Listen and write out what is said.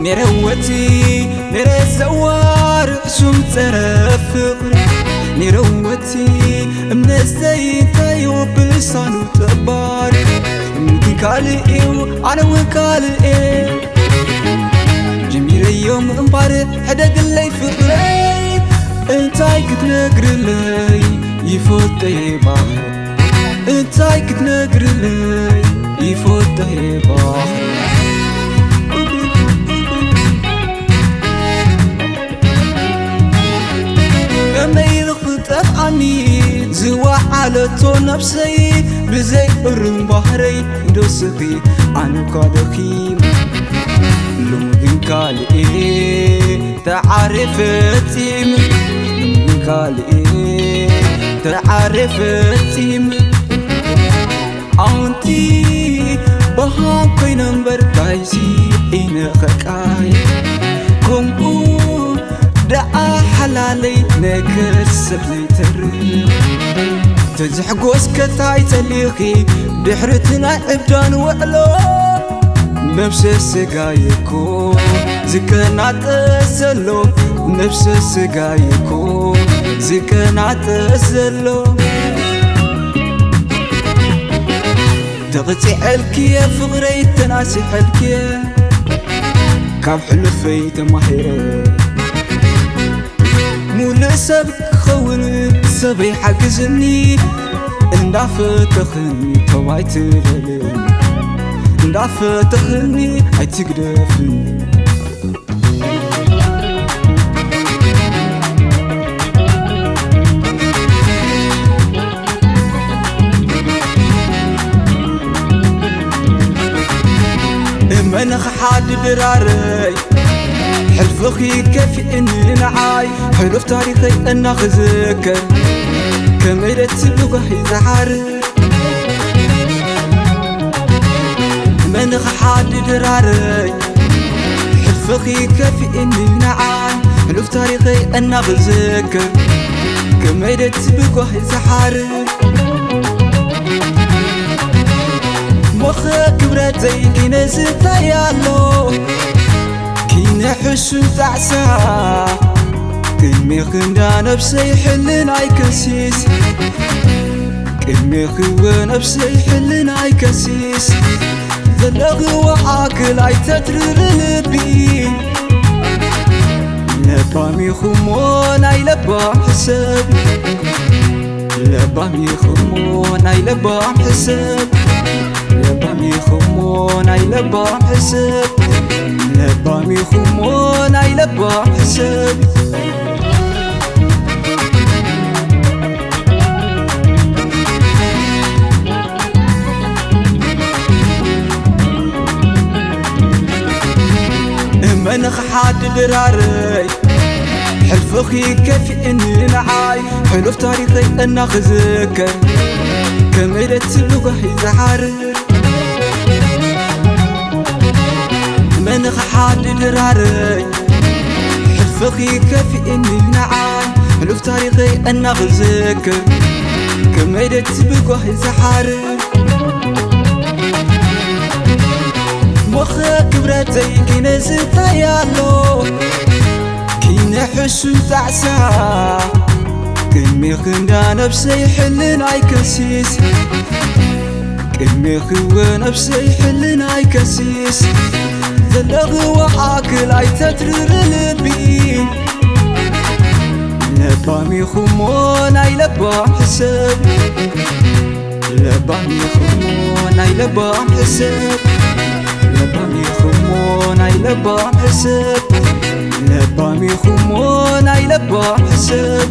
ኔረወቲ ኔረ ዘዋር ሱም ጸረ ፍቕሪ ኔረወቲ እምነት ዘይታዩ ብልሳኑ ጠባሪ ምኪ ካልእ እዩ ኣነ እውን ካልእ እየ ጀሚረዮም እምባር ሕደግለይ ፍቕረይ እንታይ ክትነግርለይ ይፈተየ ባህር እንታይ ክትነግርለይ ይፈተየ ባህር ከመይ ኢሉ ክጠፍኣኒ ዝወዓለቶ ነብሰይ ብዘይ እሩም ባህረይ ዶስኺ ኣነ እኳ ደኺም ሎሚ ግን ካልእ ተዓረ ፈጺም ሎሚ ግን ካልእ ተዓረ ፈጺም ኣውንቲ በሃም ኮይነ እምበር ካይሲ ኢነ ኸቃይ ከምኡ ደኣ ሓላለይ ነገር ሰብ ዘይተርፍ ተዝሕጎስ ከታይ ጸሊኺ ድሕርቲ ናይ ዕብዳን ውዕሎ ነብሰ ስጋይ እኮ ዝቀናጠስ ዘሎ ነብሰ ስጋይ እኮ ዝቀናጠስ ዘሎ ተቕጺዐልክየ ፍቕረይ ተናሲሐልክየ ካብ ሕሉፈይ ተማሂረ ሙሉእ ሰብ ክኸውን ሰበይ ሓግዝኒ እንዳፈተኽኒ ተው ኣይትበልኒ እንዳፈተኽኒ ኣይትግደፍኒ እመኒ ክሓዲ ድራረይ ሕልፍኺ ከፊእኒ ንዓይ ሕሉፍ ታሪኸይ እናኽዝከር ከመይ ደትብጓሂ ዝሓርር መን ክሓዲ ድራረይ ሕልፍኺ ከፊእኒ ንዓይ ሕሉፍ ታሪኸይ እናኽዝከር ከመይ ደትብጓሂ ዝሓርር ሞኸ ክብረተይ ኪነ ዝታይ ኣሎ ኪነ ሕሱም ጣዕሳ ቅድሜኺ እንዳ ነብሰይ ሕልናይ ከሲስ ቅድሜኺ ወነብሰይ ሕልናይ ከሲስ ዘለኽዎ ኣክል ኣይተትርሪ ልቢ ለባም ኢኹሞ ናይ ለባም ሕሰብ ለባም ኢኹሞ ናይ ለባም ሕሰብ ለባም ኢኹሞ ናይ ለባም ሕሰብ ለባም ኢኹሞ ናይ ለባም ሕሰብ እመን ኸሓዲ ድራረይ ሕልፍኺ ከፊእኒ ንዓይ ሕሉፍ ታሪኸይ እናኽዝከር ከመይ ደትብጓሂ ዝሓርር መን ኸሓዲ ድራረይ ሕልፍኺ ከፊእኒ ንዓይ ሕሉፍ ታሪኸይ እናኽዝከር ከመይ ደትብጓሂ ዝሓርር ሞኸ ክብረተይ ኪነ ዝታይ ኣሎ ኪነ ሕሱም ጣዕሳ ቅድሜኺ እንዳ ነብሰይ ሕልናይ ከሲስ ቅድሜኺ ወነብሰይ ሕልናይ ከሲስ ዘለኽዎ ኣክል ኣይተትርሪ ልቢ ለባም ኢኹሞ ናይ ለባም ሕሰብ ለባም ኢኹሞ ናይ ለባም ሕሰብ ለባም ኢኹሞ ናይ ለባም ሕሰብ ለባም ኢኹሞ ናይ ለባም ሕሰብ